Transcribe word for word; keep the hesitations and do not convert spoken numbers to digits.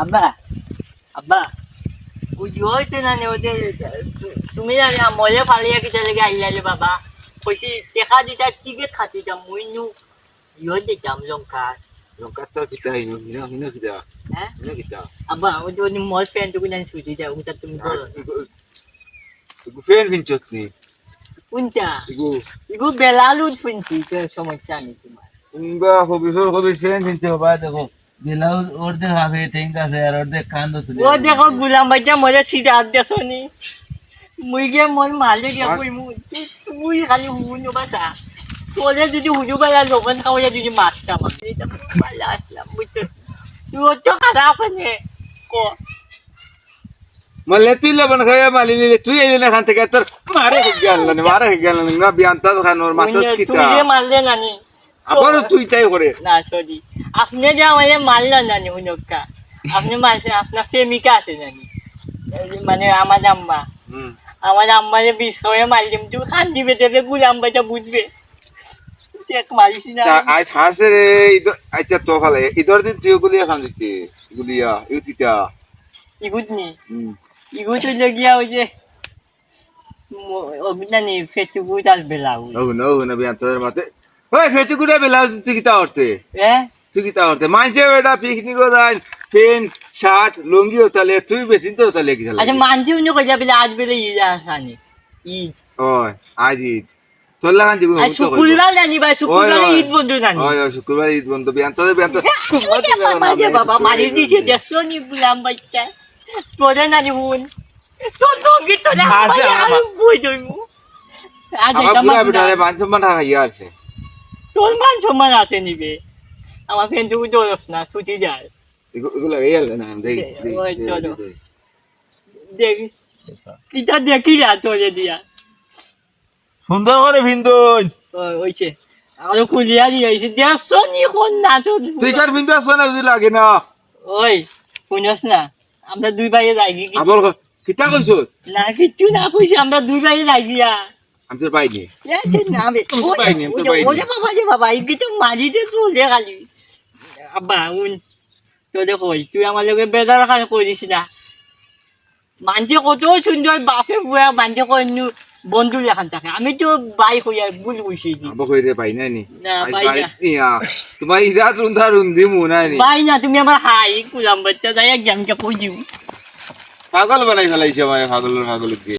আব্বা, আব্বা, ওই যে হয়েছে না নে, ওই যে, তু-, তুমি জানি না, মরে ফালিয়া কিতা লেগে আইলা রে বাবা। কইছি, টেকা দিতা, টিকিট কাটিতাম, মুই নু, ইয়ে দিতাম, লঙ্কা। লঙ্কা তো কিতা হিনো, হিনো, হিনো কিতা? হ্যাঁ? হিনো কিতা? আব্বা, ওই যে, ওই যে মোর ফ্রেন্ড, ওগুলো আমি ছুটি দেয়, ওগুলো তুমি বলো না। ইগু, ইগু ফ্রেন্ড ফিনছত নি? কোনটা? ইগু। ইগু বেলালুদ ফিনছি, তো সমস্যা নেই তোমার। ইগু হবিসর হবিস ফ্রেন্ড ফিনছে, বাবা, দেখো। ব্লাউজ অর্ধেক হাফে, ঠিক আছে, আর অর্ধেক কান্দো তুলে। ও দেখো, গুলাম ভাইটা মরে সিধা হাত দেছো নি। মুই গিয়া মন মারলে গিয়া আর কই মুই, তুই, তুই খালি হুন বাসা। তোরে যদি হুজু বেলা লবণ খাওয়াইয়া যদি মারতাম আমি, এটা খুব ভালো আসলাম, বুঝছো? তুই অত খারাপ মানে, ক। মারলে তুই লবণ খাওয়াইয়া মারলি নিলে, তুই আইলি না খান থেকে, তোর মারে হয়ে গেল না, মারে হয়ে গেল না, বিয়ান্তা খানোর মাথাস উনি কিতা? তুই যে মারলে নানি, আবারও তুই তাই করে। না, সরি। আপনি যে আমারে মারলেন না নি, হুনক্কা। আপনি মারছেন, আপনার প্রেমিকা আছে জানি। এই যে মানে আমার আম্মা। হুম। আমার আম্মারে বিষ খাওয়াইয়া মারলাম, তুমি কান্দিবে দেবে, গুলাম ভাইটা বুঝবে। দেখ, মারিস না। তা আজ হারছে রে, ইদ-, আচ্ছা, তো ফালে, ইদর দিন তুই গুলিয়া খান দিতে, গুলিয়া, ইউ তিতা। ইগুত নি? হুম। ইগুত হইলে গিয়া ওই যে ম-, অগুনা নি, পেটিকুট আর ব্লাউজ। অগুনা, অগুনা, বিয়ান তোদের মাতে। ওই, পেটিকুট আর ব্লাউজ তুই কিতা করতে? এ? তুই কিতা করতে? মানষে বেটা পিকনিকো যাইন, প্যান্ট, শার্ট, লুঙ্গি ওতালে, তুই বেশি তোর ওতালে কিতা লাগে? আচ্ছা, মানষে উনি কইলা বলে আজ বলে ঈদ আসানি। ঈদ। ওই, আজ ঈদ। তোর লাগান দিব, আজ হুজুর তো কইবো। শুক্রবার জানি ভাই, শুক্রবার ওই, ওই। ঈদ বন্ধ জানি। ওই, ওই, শুক্রবার ঈদ বন্ধ, বিয়ান তোদের বিয়ান তো। ওরে বাবা, মারি দিছে, দেখছো নি গুলাম ভাইটা? তোরে নানি হুন। তোর লঙ্গি তোরে মার দে, হামাই আমার আলু বই দইমু। আজ আমার এটা বুড়া মার বেটারে না। মান সম্মান হারাইয়া আছে। তোর মান সম্মান আছে নিবে। আমার ফ্রেন্ড তুই দরস না, ছুটি যায়। এগু-, এগুলা এই আলে না, দেই, দে, দেই, ওই দেই, চলো। দেই, দেই। দেখ, কিতা দেখি রে তোরে দিয়া। সুন্দর করে ফিন্দুন। ও, ওইছে। আরো খুলিয়া দিয়া আইছে। দেখছো নি কোন নাচো? তুই কার ফিন্দু আছো না যদি লাগে না। ওই, শুনছ না? আমরা দুই ভাইয়ে যাই কি? আবার ক-, কিতা কইছো? না, কিচ্ছু না কইছি, আমরা দুই ভাইয়ে যাই গিয়া। আমি তোর ভাই নি। এ, যে না বে। তুই ওই, ভাই নি, আমি ওই তোর যে, ভাই ওই নি। যে বাবা, যে বাবা, এই কি তো মারি যে চলে খালি। আব্বা, উন, তোরে কই, তুই আমার লগে বেজার খান করিস না। মানষে কত সুন্দর বাপে পুয়া মানষে কয় নু বন্ধু লেখান থাকে। আমি তো ভাই কইয়া ভুল কইছি কি। আবো কই রে ভাই নাই নি? না, আজ ভাই না। বাড়িত নি, আ। তোমার ইজাত রুন্দা রুন্দি মু নাই নি? ভাই না, তুমি আমার হাই, কুলাম বাচ্চা, যাই এক গেমকে কই দিও। পাগল বানাই ফেলাইছে আমারে, পাগলর পাগল দিয়ে।